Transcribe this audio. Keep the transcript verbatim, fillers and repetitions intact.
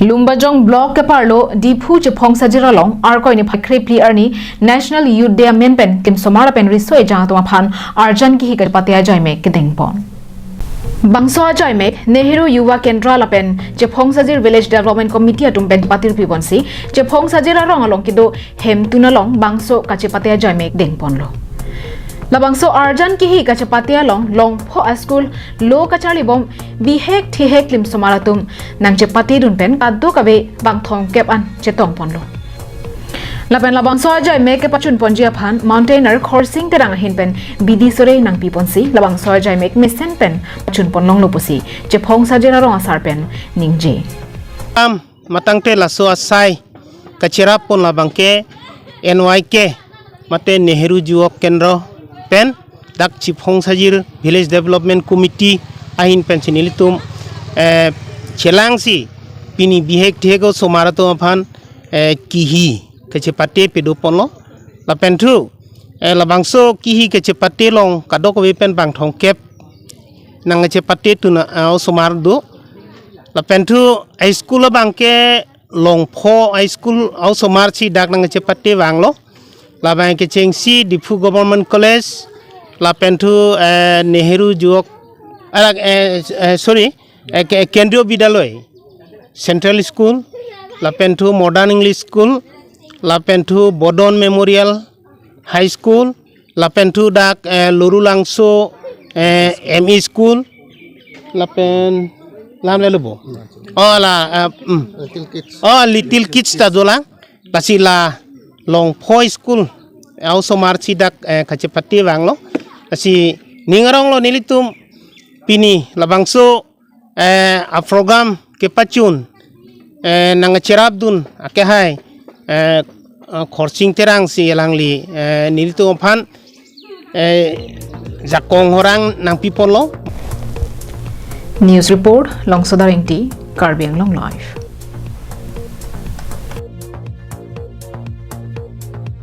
Lumbajong Block keparlo Diphu Chephong Sajir along Arkoi niphai kre phli arni National Youth Day amen pen klimsomar lapen riso ejang atum aphan arjan kihi kachepate ajoi mek kedengpon. Bangso ajoi mek Nehru Yuva Kendra lapen Chephong Sajir Village Development Committee atum pen patirpi ponsi Chephong Sajir arong along kedo hemtun along bangso kachepate ajoi mek dengponlo. Labangso arjan kihi kachepate along Longpho a school lo kacharlibom bihek thihek klimsomar atum nangchepate dun pen kadokave bang thomkep an chetongponlo. Lapen labangso ajoi mek kepachunponji aphan Mountainer Khorsing Terang ahin pen bidi sore nangpiponsi labangso ajoi mek mesen pen pachunponlonglo pusi Chephong Sajir arong asar pen ningje. Am matangte laso asai kacherappon labangke N Y K mate Nehru Yuva Kendra pen dak Chephong Sajir Village Development Committee ahin pensi nelitum eh, chelangsi pini bihek thihek osomar atum aphan eh, kihi kachepate pedoponlo. Lapen thu eh, labangso kihi kachepate along kadokave pen bang thomkep nangchepate tun a osomar do. Lapen thu a school abangke Longpho a school a osomar si dak nangchepate vanglo. Labang kechengsi Diphu Government College, lapen thu eh, Nehru Yuva, eh, eh, sorry, eh, Ke- Kendriya Vidyalaya Central School, lapen thu Modern English School, lapen thu Bodon Memorial High School, lapen thu dak eh, Lorulangso eh, M E School, lapen lam lelo bo. Oh la, eh, mm. Little kids. Oh, Little Kids ta dolang. Lasi la Longpho School a osomar si dak eh, kachepate vanglo. Lasi ning aronglo nelitum pini labangso eh, a program kepachun eh, nangcherap dun akehai eh, eh, Khorsing Terang si alangli eh, nelitum aphan eh, jakong horang nangpiponlo. News report, Longsoda Ingti, Karbi Anglong Live.